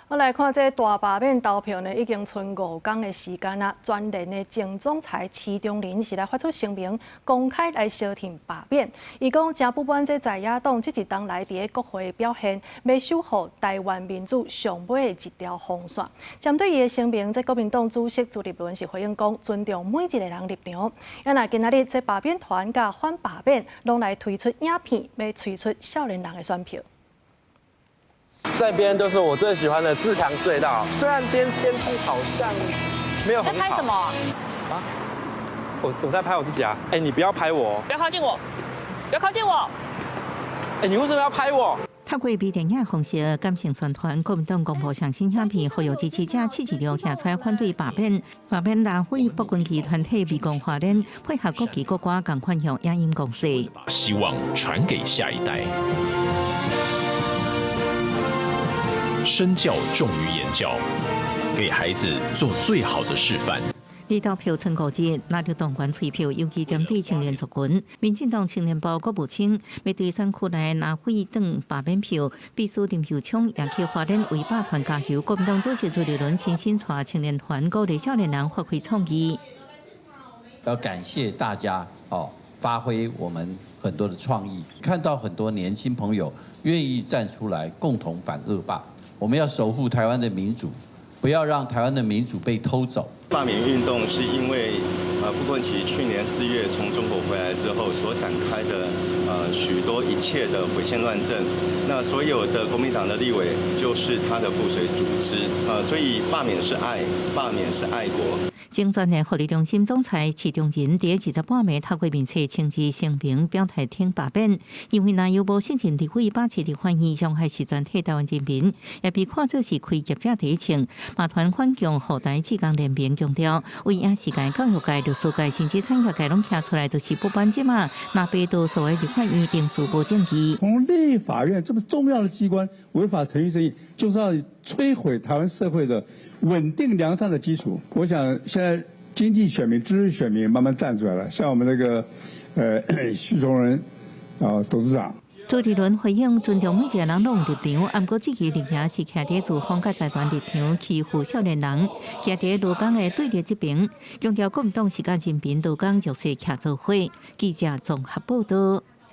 我來看這大罷免投票呢，已經賰5工的時間啦。全聯的前總裁徐長仁是來發出聲明，公開來相挺罷免。伊講誠不滿這在野黨這一冬來佇國會的表現，欲守護台灣民主上尾的一條防線。針對伊的聲明，這國民黨主席朱立倫是回應講，尊重每一個人立場。啊，若今仔日這罷免團佮反罷免，攏來推出影片，欲催出少年人的選票。這邊就是我最喜歡的自強隧道，雖然今天天氣好像沒有很好。在拍什麼？啊？我在拍我自己啊！哎，你不要拍我！不要靠近我！不要靠近我！哎，你為什麼要拍我？透過微電影方式感性宣傳，國民黨公布上新影片，呼籲支持者刺一張站出來反對罷免。罷免拉斐不軍旗團體美光花蓮配合國旗國歌，仝款用影音攻勢。希望傳給下一代。身教重於言教，給孩子做最好的示範。佇投票賰5日，納入動員催票，尤其針對青年族群。民進黨青年部國務卿欲對選區內拿回轉罷免票，秘書林右昌也去花蓮為罷團加油。國民黨主席朱立倫親身帶青年團鼓勵少年人發揮創意。要感謝大家哦，發揮我們很多的創意，看到很多年輕朋友願意站出來，共同反惡霸。我們要守護台灣的民主，不要讓台灣的民主被偷走。罷免運動是因為，傅崑萁去年4月從中國回來之後所展開的，許多一切的毀憲亂政。那所有的國民黨的立委就是他的附隨組織，啊，所以罷免是愛，罷免是愛國。前全聯福利中心總裁徐長仁佇28暝透過面冊親自聲明表態挺罷免，因為若由無信任立委把持立法院，傷害是全體台灣人民，也被看作是開業者第一槍。馬團反共護台志工聯盟強調，為影視界、教育界、律師界，甚至產業界攏站出來，就是不管這馬，若被多數的立法院定數無證據。從立法院這麼重要的機關違法程序正義，就是要摧毀台灣社會的穩定良善的基礎。我想現在經濟選民、知識選民慢慢站出來了，像我們那個徐崇仁啊董事長。朱立倫回應尊重每一個人攏有立場，毋過這個立場是徛佇資方佮財團立場欺負少年人，徛佇勞工的對立這邊，強調國民黨是佮人民勞工弱勢徛做伙。記者綜合報道。